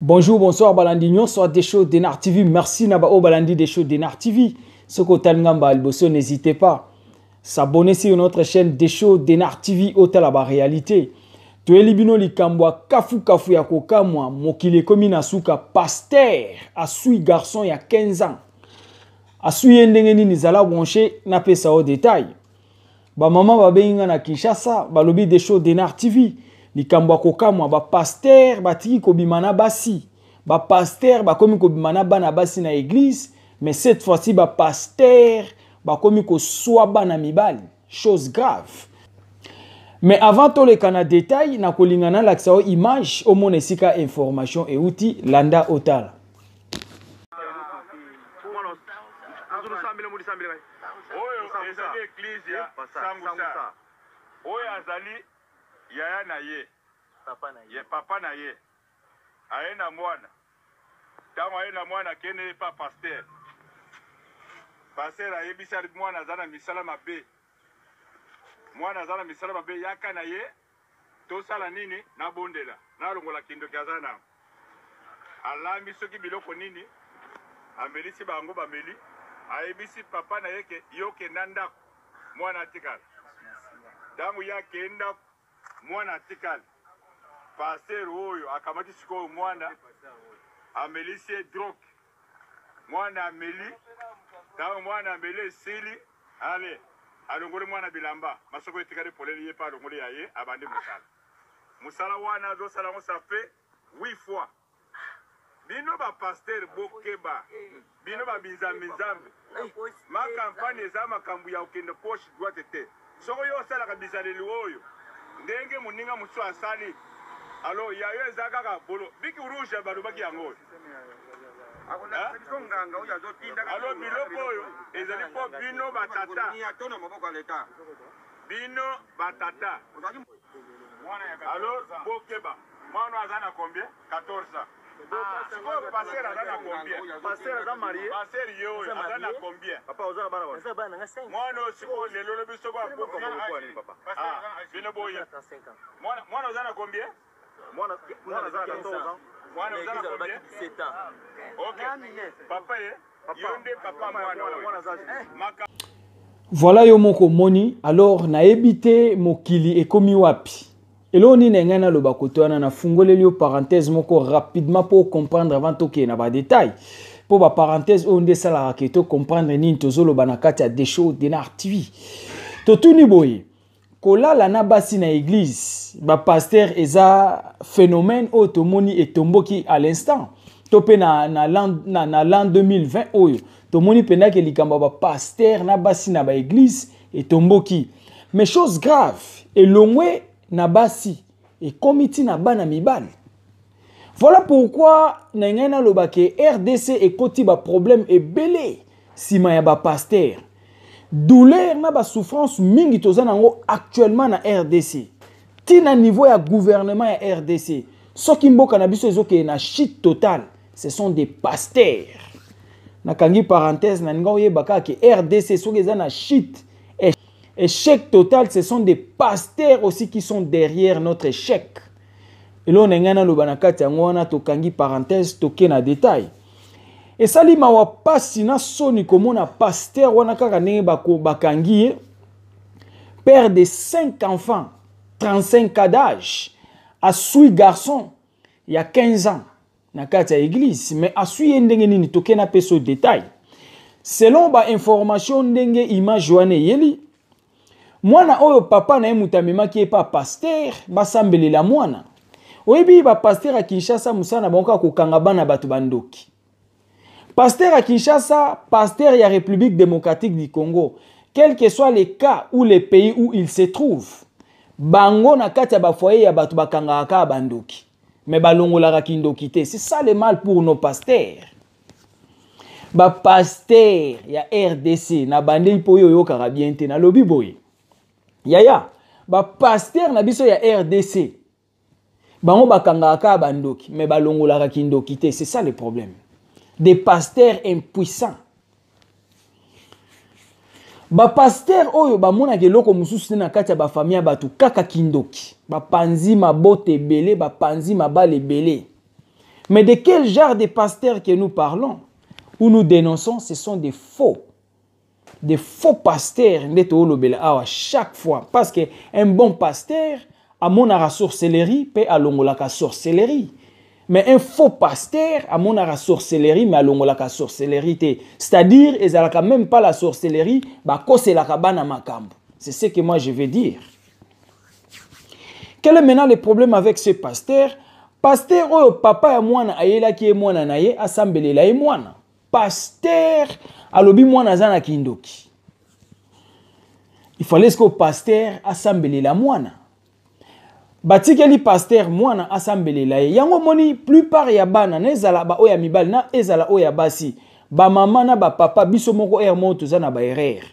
Bonjour, bonsoir, balandi nyonso ya Desho Denar TV. Merci na ba oyo balandi Desho Denar TV. Soki otali nga mbala liboso, n'hésitez pas. S'abonner sur notre chaîne Desho Denar TV otala ba réalité. Toyeli bino likambo ya kafu kafu ya kokamwa, mokili ekomi na suka. Pasteur asui garçon ya 15 ans. Asui ye ndenge nini? Zala branché, napesa yo détail. Ba mama babengi nga na Kinshasa, balobi Desho Denar TV, likambo ya kokamwa, ba pasteur batiki kobima na basi, ba pasteur bakomi kobima na bana basi na église, mais cette fois-ci ba pasteur bakomi koswa bana mibali, chose grave. Mais avant toleka na détail, nakolinga nalakisa yo image omona esika information euti, landa otala. Oyo ezali eklise ya Sangusa. Oyo azali yaya na ye, ye papa na ye aye na mwana. Ntango aye na mwana, akende epa pasteur. Pasteur ayebisi mwana aza na misala mabe, mwana aza na misala mabe, yaka na ye tosala nini, nabondela nalongola kindoki aza na. Alambi soki biloko nini, amelisi bango, bameli. Ayebisi papa na ye ke yo kenda ndako, mwana atikala. Ntango ye akei ndako, mwana atikali. Pasteur oyo akamati sikoyo mwana, amelisi ye drogue. Mwana ameli, ntango mwana ameli esili, ale alongoli mwana bilamba, masoko etikali polele, ye mpe alongoli ya ye, abandi mosala. Mosala wana azosala yango, ça fait 8 fois. Bino ba pasteur bokeba, bino ba binzambi nzambe, ma campagne eza makambo ya kokende gauche droite te. Soko yo osalaka bizaleli oyo ndenge moninga mosusu asali, alors ya yo eza kaka bolo biki rouge balobaki yango oyo. Alors biloko oyo ezali mpo bino batata, bino batata, alors bokeba. Mwana aza na combien? 14 ans. Sikoyo pasteur aza na combien? Pasteur aza marié. Pasteur ye oyo aza na combien? Papa, oza na bana wana? Mwana oyo sikoyo lelo lobi soko akufi, bino boye. Mwana oza na combien? Mwana aza na 14 ans. Mwana oza na combien? Ok. Papa ye, yo nde papa mwana oyo. Voilà, yo moko omoni. Alors nayebi te mokili ekomi wapi. Eloko nini ngai naloba kote wana, nafungoleli yo parenthèse moko rapidement mpo comprendre avant tokende na badetail, mpo baparenthèse oyo nde esalaka ke to comprendre nini tozoloba na kati ya Desho Denar TV. Totuni boye, kolala na basi na église bapasteur eza phénomène oyo tomoni etomboki à l'instant, to mpe na l'an 2020 oyo tomoni mpendake likambo ya bapasteur na basi na baeglise etomboki. Mais chose grave, elongwe na basi ekomi ntina bana mibali. Voilà pourquoi na ngai naloba ke RDC ekoti baproblème ebele nsima ya bapasteur. Douleur na basouffrance mingi toza nango actuellement na RDC, ntina niveau ya gouvernement ya RDC. Soki mboka na biso ezokende na chute totale, ce sont des pasteurs. Nakangi parenthèse, na ninga oyeba kaka ke RDC soki eza na chute, échec total, ce sont des pasteurs aussi qui sont derrière notre échec. Eloko na ngai naloba na kati yango wana, tokangi parenthèse, toke na détail. Esali mawa, pasi na soni komona pasteur wana kaka ndenge bakangi ye, père de 5 enfants, 35 ans d'âge, asui garçon ya 15 ans na kati ya église. Mais asui ye ndenge nini? Toke na peso détail. Selon ba information, ndenge image wana eyeli, mwana oyo papa na ye moto amemaki ye pa pasteur basambelela mwana. Oyebi bapasteur ya Kinshasa, mosala na bango kaka kokanga bana bato bandoki. Pasteur ya Kinshasa, pasteur ya République démocratique du Congo, quel que soit le cas ou le pays où il se trouve, bango na kati ya bafoyer ya bato bakangaka kaka bandoki, mais balongolaka kindoki te. C'est ça le mal pour nos pasteurs. Bapasteur ya RDC, na bandeli mpo oyo oyokaka bien te, nalobi boye yaya, bapasteur na biso ya RDC, bango bakangaka kaka bandoki, mais balongolaka kindoki te. C'est ça le problème des pasteurs impuissants. Bapasteur oyo bamonaka eloko mosusu te na kati ya bafamille ya bato, kaka kindoki. Bapanzi mabota ebele, bapanzi mabala ebele. Mais de quel genre de pasteur que nous parlons ou nous dénonçons? Ce sont des faux. Des faux pasteurs nde toolobela awa chaque fois, parce que un bon pasteur amonaka sorcellerie mpe alongolaka sorcellerie, mais un faux pasteur amonaka sorcellerie mais alongolaka sorcellerie te. C'est-à-dire ezalaka même pas la sorcellerie, bakoselaka bana makambo. C'est ce que moi je veux dire. Quel est maintenant le problème avec ce pasteur? Pasteur oyo, papa ya mwana ayelaki ye mwana na ye, asambelela ye mwana. Pasteur alobi mwana aza na kindoki. Il fallait ce que pasteur asambelela mwana. Batikeli pasteur mwana, asambelela ye. Yango moni, plupart ya bana, na ezala baoyo ya mibali, na ezala oyo ya basi, bamama na bapapa, biso moko ere moko toza na baerreur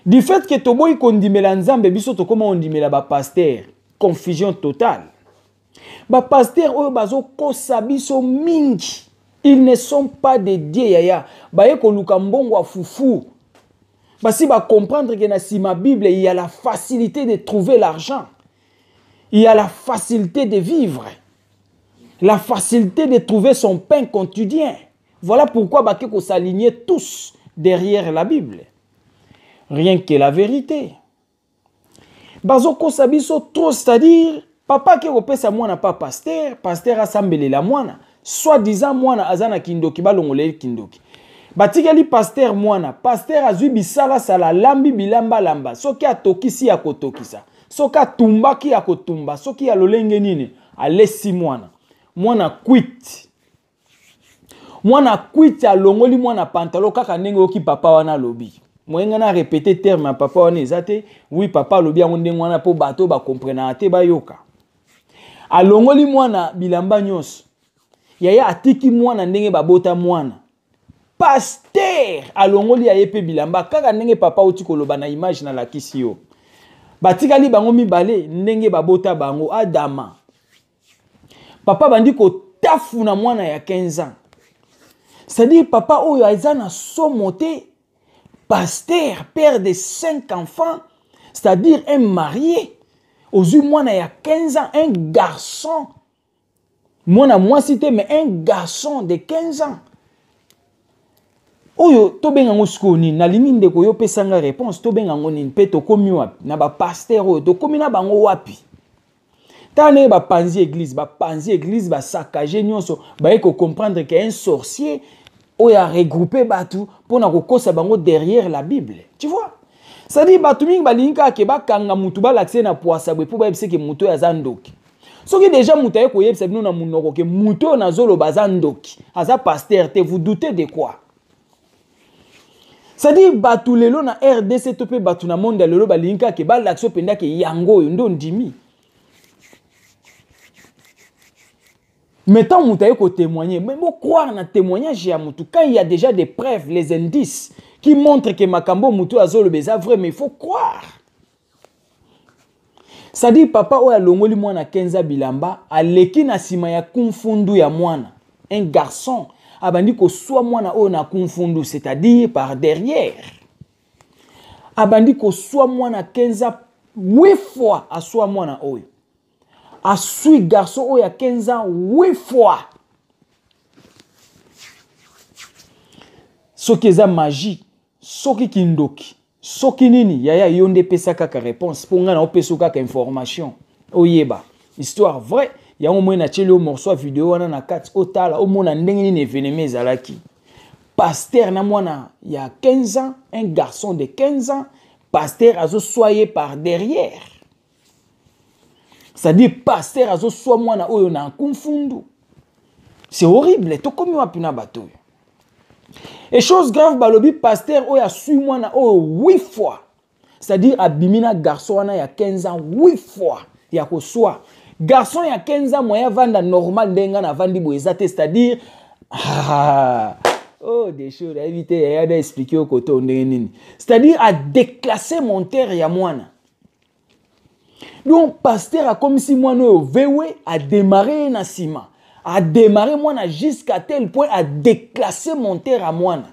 du fait que toboyi kondimela Nzambe. Biso tokóma kondimela bapasteur. Confusion totale. Bapasteur oyo bazokosa biso mingi, ils ne sont pas de Dieu, yaya. Baye koluka mbongo ya fufu. Basi bacomprendre que na nsima Bible, il y a la facilité de trouver l'argent, il y a la facilité de vivre, la facilité de trouver son pain quotidien. Voilà pourquoi bake s'aligner tous derrière la Bible. Rien que la vérité, bazokosa biso trop. C'est-à-dire papa ake kopesa mwana pa pasteur, pasteur asambelela mwana, soi-disant mwana aza na kindoki, balongola ye kindoki. Batikeli pasteur mwana, pasteur azwi bisalasala, alambi bilambalamba, soki atokisi ya kotokisa, soki atumbaki ya kotumba, soki ya lolenge nini, alesi mwana. Mwana kwiti, mwana kwiti, alongoli mwana pantalon kaka ndenge oyoki papa wana alobi. Moyenga na répéter terme ya papa wana eza te. Oui, papa alobi yango ndenge wana mpo bato bakomprenaka te bayoka. Alongoli mwana bilamba nyonso, yaya, atiki mwana ndenge babota mwana. Pasteur alongoli ya ye mpe bilamba kaka ndenge papa auti koloba na image nalakisi yo. Batikali bango mibale ndenge babota bango Adama. Papa bandi kotafuna mwana ya 15 ans. C'est-à-dire papa oyo aza na somo te. Pasteur, père de 5 enfants, c'est-à-dire un marié, ozwi mwana ya 15 ans, un garçon, mwana mwasi te, mais un garçon de 15 ans oyo tobenga yango sikoyo nini? Nalingi ndeko oyo opesanga réponse. Tobenga yango nini? Mpe tokomi wapi na bapasteur oyo? Tokomi na bango wapi? Tala ndenge bapanzi église, bapanzi église, basaccager nyonso. Baye kocomprendre que un sorcier oyo aregroupe bato mpona kokosa bango derrière la Bible, tu vois. C'est-à-dire bato mingi balingi kaka ke bakanga mutu, balakisa ye na poasa boye mpo bayebisa ke motu oyo aza ndoki. Soki déjà moto aye koyebisa bino na monoko ke motu oyo nazoloba aza ndoki, aza pasteur te, vous doutez de quoi? C'est-à-dire bato lelo na RDC to mpe bato na monde ya lelo balingi kaka ke balakisa mpenza ke yango oyo nde ondimi. Mais tant moto aye kotémoigner, mais bocroire na témoignage ya motu quand il y a déjà des preuves, les indices qui montrent que makambo motu azoloba eza vrai, mais il faut croire. C'est-à-dire papa oyo alongoli mwana 15 bilamba, aleki na nsima ya kumfundu ya mwana, un garçon, abandi koswa mwana oyo na kumfundu, c'est-à-dire par derrière. Abandi koswa mwana 15, 8 fois aswa mwana oyo. Aswi garçon oyo ya 15 ans 8 fois. Soki eza magie, soki kindoki, soki nini, yaya, yo nde epesa kaka réponse, mpo ngai na opesa kaka information oyeba histoire vraie. Yango moi natieli yo morceau ya video wana na kati, otala, omona ndenge nini événement ezalaki. Pasteur na mwana ya 15 ans, un garçon de 15 ans, pasteur azoswa ye par derrière. C'est-à-dire pasteur azoswa mwana oyo na nkumfundu. C'est horrible. Tokomi wapi na bato oyo? Et chose grave, balobi pasteur oyo aswi mwana oyo 8 fois, c'est-à-dire abimi na garçon wana ya 15 ans 8 fois ya koswa garçon ya 15 ans. Moyen avanda normal ndenge nga navandi boye eza te. C'est-à-dire, ah, oh, des choses nayebi te, yaya, na expliquer yo kote oyo ndenge nini. C'est-à-dire adéclasse montere ya mwana. Donc pasteur akomisi mwana oyo vewe, adémarre ye na nsima, adémarre mwana jusqu'à tel point adéclasse montere ya mwana.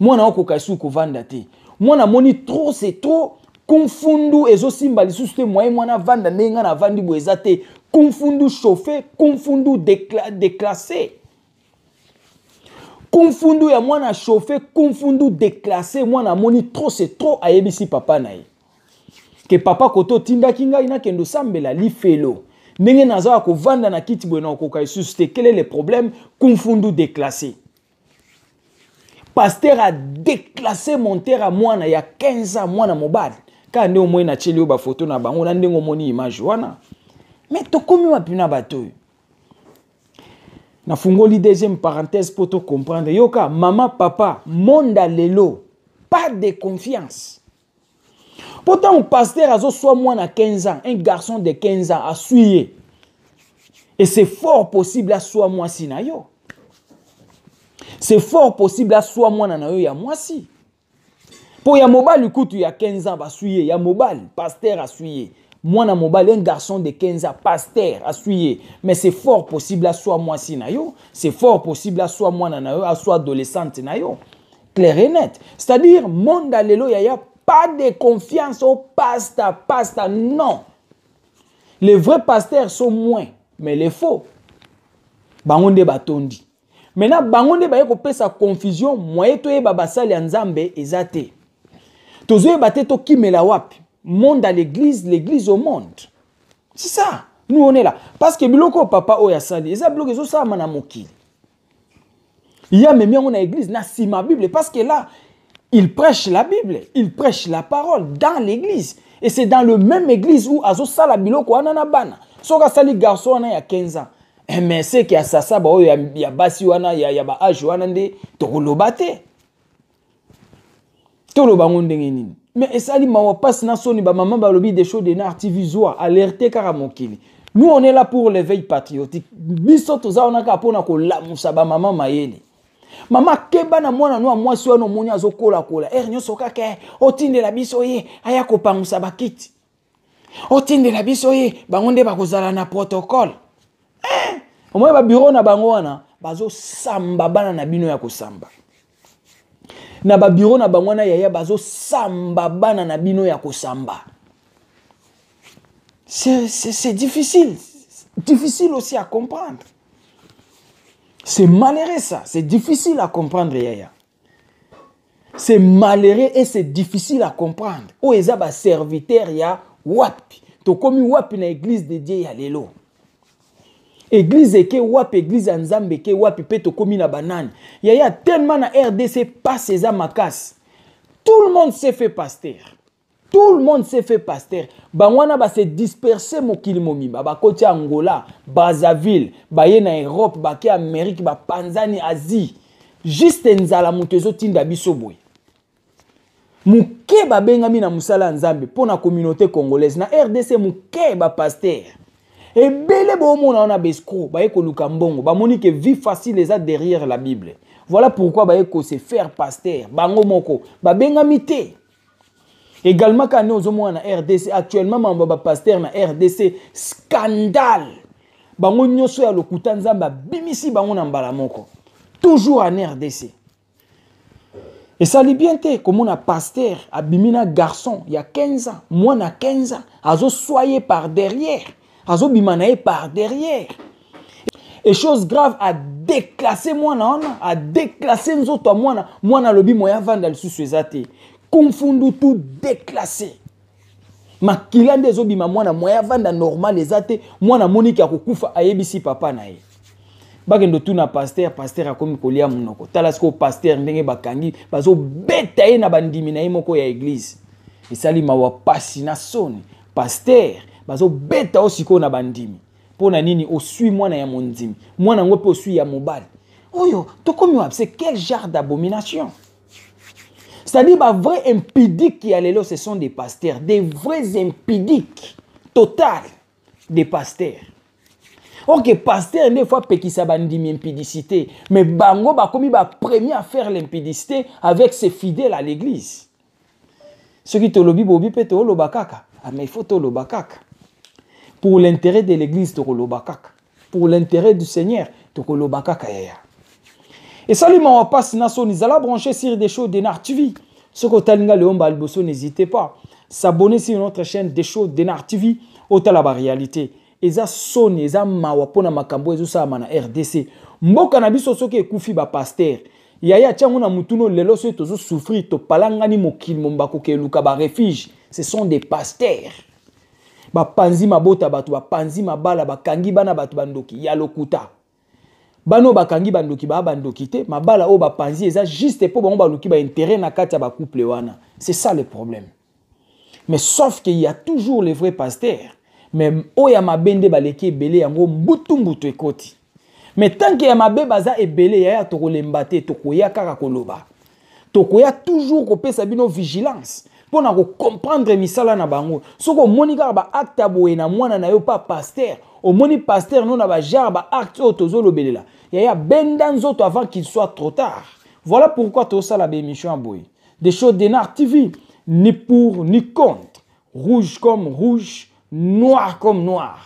Mwana okoka esuki kovanda te. Mwana amoni trop c'est trop. Kumfundu ezosimba lisusu te. Moyen mwana avanda ndenge nga navandi boye eza te. Kumfundu chauffe, kumfundu déclassé. Kumfundu ya mwana chauffe, kumfundu déclassé, mwana amoni trop c'est trop, ayebisi papa na ye ke papa koto otindaki ngai nakende osambela lifelo, ndenge naza ya kovanda na kiti boye na okoka lisusu te. Quel est le problème? Kumfundu déclassé, pasteur a déclassé montere ya mwana ya 15 ans, mwana mobali kaka nde omoni natieli yo bafoto na bango na ndenge omoni image wana. Mais tokomi wapi na bato oyo? Nafungoli deuxième parenthèse mpo tocomprendre. Yoka, mama, papa, monde ya lelo, pas de confiance. Mpo ntango pasteur azoswa mwana 15 ans, un garçon de 15 ans aswi ye, et c'est fort possible aswa mwasi na yo, c'est fort possible aswa mwana na yo ya mwasi. Mpo ya mobali kutu ya 15 ans baswi ye, ya mobali pasteur aswi ye, mwana mobali, un garçon de 15 ans, pasteur aswi ye, mais c'est fort possible aswa mwasi na yo, c'est fort possible aswa mwana na yo, aswa adolescente na yo. Clair et net. C'est-à-dire monde ya lelo, yaya, pas de confiance au pasteur. Pasteur, non, les vrais pasteurs sont moins, mais les faux, bango nde batondi. Maintenant bango nde baye kopesa confusion. Moye toyeba basali ya Nzambe eza te, tozoyeba te tokimela wapi. Monde à l'église, l'église au monde, c'est ça. Nous, on est là parce que biloko papa oyo asali eza biloko ezosalama na mokili. Ye amemi yango na église na nsima Bible, parce que là il prêche la Bible, il prêche la parole dans l'église, et c'est dans le même église où azosala biloko wana na bana. Soki asali garçon wana ya 15 ans, eh, mais seke asasa baoyo ya basi wana ya baage wana nde tokoloba te, toloba yango ndenge nini? Mais esali mawa, mpasi na soni. Bamama balobi Desho Denar TV zwa alerte kaka mokili. Nous, on est là pour l'éveil patriotique. Biso toza wana kaka mpona kolamusa bamama mayele. Mama, keba na mwana no ya mwasi wana omoni azokolakola ere nyonso kaka otindela biso ye aya kopangusa bakiti, otindela biso ye, bango nde bakozala na protocole, eh! Omoni babureau na bango wana bazosamba bana na bino ya kosamba na babureau na bango wana. Yaya, bazosamba bana na bino ya kosamba. C'est difficile, difficile aussi à comprendre. C'est malheureux, ça. C'est difficile à comprendre, yaya. C'est malheureux et c'est difficile à comprendre. Oyo eza baserviteur ya wapi? Tokomi wapi na église de Dieu ya lelo? Église eke wapi? Église ya Nzambe eke wapi? Mpe tokomi na banani, yaya? Tellement na RDC passe eza makasi, tout le monde s'est fait pasteur, tout le monde s'est fait pasteur. Bango wana base disperse mokili mobimba, bakoti Angola, Brazzaville, baye na Europe, bake Amérique, bapanzani Asie. Juste nzala moto ezotinda biso boye. Moke babengami na mosala ya Nzambe mpo na communauté congolaise na RDC, moke bapasteur ebele boomona wana baescrocs. Baye koluka mbongo, bamoni ke vie facile eza derrière la Bible. Voilà pourquoi baye kose faire pasteur bango moko, babengami te. Également kaka nde ozomona na RDC actuellement, mambo ya bapasteur na RDC, scandale. Bango nyonso ya lokuta, Nzambe abimisi bango na mbala moko. Toujours en RDC, esali bien te komona pasteur abimi na garçon ya 15 ans, mwana 15 ans, azoswa ye par derrière, azobima na ye par derrière. Et chose grave, adéclassé mwana wana, adéclassé nzoto ya mwana. Mwana alobi moya avanda lisusu eza te. Kumfundu tout déclassé, makila nde ezobima. Mwana moya avanda normal eza te. Mwana amoniki akokufa, ayebisi papa na ye, bakende otuna pasteur. Pasteur akomi kolia monoko. Tala sikoyo pasteur ndenge bakangi, bazobeta ye na bandimi na ye moko ya église. Esali mawa, pasi na soni. Pasteur bazobeta yo sikoyo na bandimi mpo na nini? Oswi mwana ya mondimi, mwana yango mpe oswi ya mobali. Oyo tokomi wapi? C'est quel genre d'abomination? C'est-à-dire bavrai impudique ya lelo, ce sont des pasteurs, des vrais impudiques total, des pasteurs. Ok, pasteur nde faut apekisa bandimi impudicité, mais bango bakomi bapremier à faire l'impudicité avec ses fidèles à l'église. Soki tolobi bobi mpe tooloba kaka. Ah, mais il faut toloba kaka pour l'intérêt de l'église, tokoloba kaka pour l'intérêt du Seigneur, tokoloba kaka, yaya. Esali mawa, pasi na soni. Zala branché sur Des Shows Denar TV. Soki otalinga leomba liboso, n'hésitez pas s'abonner sur notre chaîne Des Shows Denar TV. Otala baréalité. Eza soni, eza mawa mpona makambo ezosalama na RDC. Mboka na biso soki ekufi ba pasteur, yaya tia yango na mutu no lelo soki tozo souffrir topalangani mokili mobimba kokeluka ba refuge, ce sont des pasteurs. Bapanzi mabota bato, bapanzi mabala, bakangi bana bato bandoki ya lokuta. Bana oyo bakangi bandoki baa bandoki te, mabala oyo bapanzi eza juste mpo bango baluki ba intérêt na kati ya ba couple wana. C'est ça le problème. Mais sauf qu'il y a toujours les vrais pasteurs. Mais oyo ya mabe nde baleki ebele yango mbutu mbutu ekoti. Mais tant que ya mabe baza ebele yaya tokolemba te, tokoya kaka koloba. Tokoya toujours kopesa bino vigilance mpo na kocomprendre misala na bango. Soki omoni kaka ba acte ya boye na mwana na yo pa pasteur, omoni pasteur no na ba genre ba acte oyo tozolobelela, yaya benda nzoto avant qu'il soit trop tard. Voilà pourquoi tosala ba émission ya boye. Des choses Denar TV, ni pour ni contre. Rouge comme rouge, noir comme noir.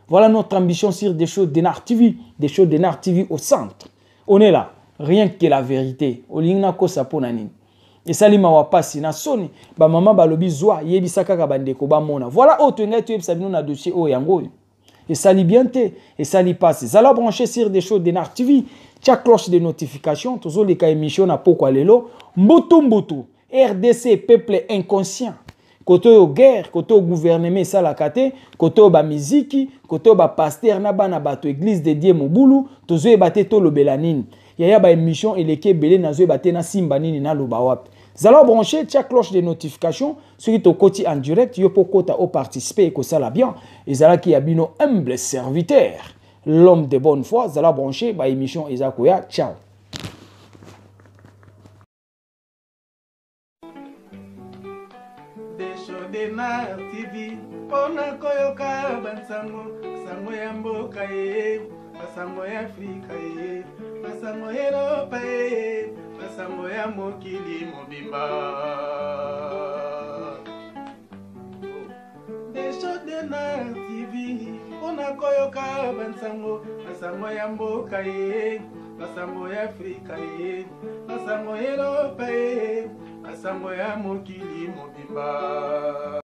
Voilà notre ambition sur des choses Denar TV, des choses Denar TV au centre. On est là, rien que la vérité. Olingi na kosa pona nini? Esali mawa pasi na soni, ba mama balobi zwa yebisa kaka bandeko bamona. Voilà oyo toyengai toyebisa bino na dossier oyo yango oyo. Esali bien te, esali pasi. Zala branché sur des choses Denar TV, tia cloche de notification, tozoleka émission na pokwa lelo. Mbutu mbutu, RDC peuple inconscient. Koto yo guerre, koto yo gouvernement esalaka te, koto yo ba miziki, koto yo ba pasteur na bana bato église de Dieu mobulu, tozoyeba te tolobela nini. Yaya ba émission eleki ebele nazoyeba te na simba nini naloba wapi. Zala branché, tia cloche de notification, soki tokoti en direct yo po kota o participer ekosala bien. Ezalaki ya bino humble serviteur, l'homme de bonne foi. Zala branché, ba émission eza koya. Ciao. Deshodenar TV mpona koyoka bansango, sango ya mboka ye, basango ya Afrika ye, basango ya Eropa ye, basango ya mokili mobimba. Deshodenar TV mpona koyoka bansango, basango ya mboka ye, basango ya Afrika ye, basango ya Eropa ye, basango ya mokili mobimba.